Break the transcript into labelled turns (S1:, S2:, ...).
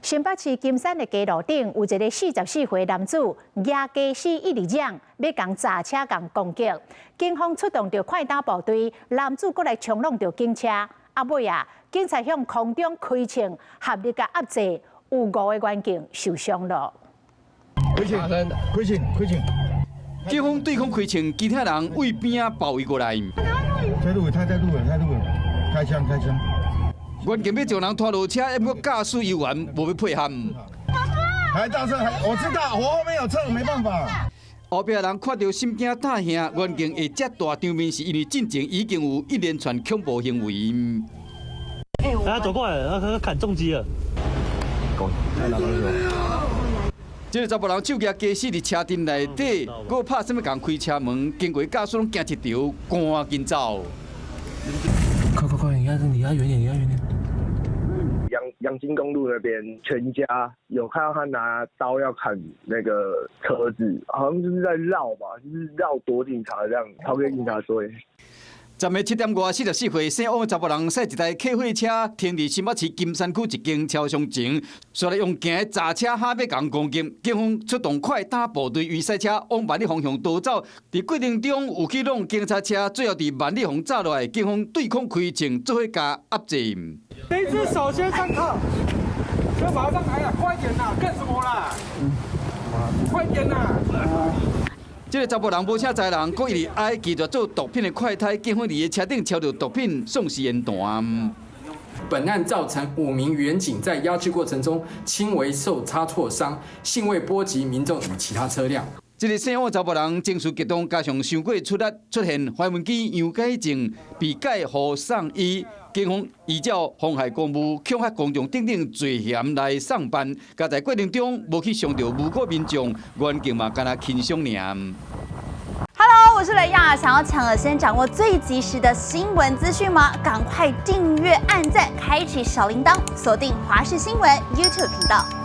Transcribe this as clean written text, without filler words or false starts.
S1: 新北市金山的街路頂有一个44歲男子，舉家私一直嚷，欲共砸車共攻擊。警方出動著快打部隊，男子閣來衝挵著警車。啊尾啊，警察向空中開槍，合力共壓制，有五个員警受傷了。
S2: 開槍，開槍，開槍！
S3: 警方對空開槍，其他人對邊仔包圍過來。
S2: 在路，他在路，在路，開槍，開槍！
S3: 員警欲將人拖落車，毋過駕駛猶原無欲配合。
S2: 還大聲，還我知道，我後面有車，沒辦法。
S3: 後壁人看著心驚膽嚇，員警會遮大場面，是因為進前已經有一連串恐怖行為。
S4: 他走過來，他砍重機了。
S3: 這个查埔人手舉家私佇車陣內底，閣拍算欲共開車門，經過駕駛攏驚一著，趕緊走。
S5: 快快快！你要離他遠點，離他遠點。
S6: 陽金公路那邊，全家有看到他拿刀要砍那個車子，好像就是在繞吧，就是繞躲警察這樣，逃給警察追。
S3: 昨暝7點外44歲，姓王的查埔人駛一台客貨車停佇新北市金山區一間超商前，煞來用行的砸車哈欲共攻擊，警方出動快打部隊，伊駛車往萬里方向逃走，佇過程中有去挵警察車，最後佇萬里予炸落來，警方對空開槍，做伙共壓制。
S7: 這隻手先上銬，車馬上來啊！快點啦，幹什麼啦？快點啦！
S3: 這个查埔人無請載人，閣一直愛拒絕做毒品的快篩，警方佇車頂抄著毒品，喪屍言談。
S8: 本案造成5名員警在壓制過程中輕微受擦挫傷，幸未波及民眾與其他車輛。
S3: 這个姓王查埔人情緒激動，加上傷過出力，出現懷文機楊改正被解予送醫。警方依照妨害公務、恐嚇公眾等等罪嫌來送辦，佮在過程中無去傷著無辜民眾，員警嘛敢若輕鬆爾。
S9: Hello，我是雷亞，想要搶先掌握最及時的新聞資訊嗎？趕快訂閱、按讚、開啟小鈴鐺，鎖定華視新聞 YouTube 頻道。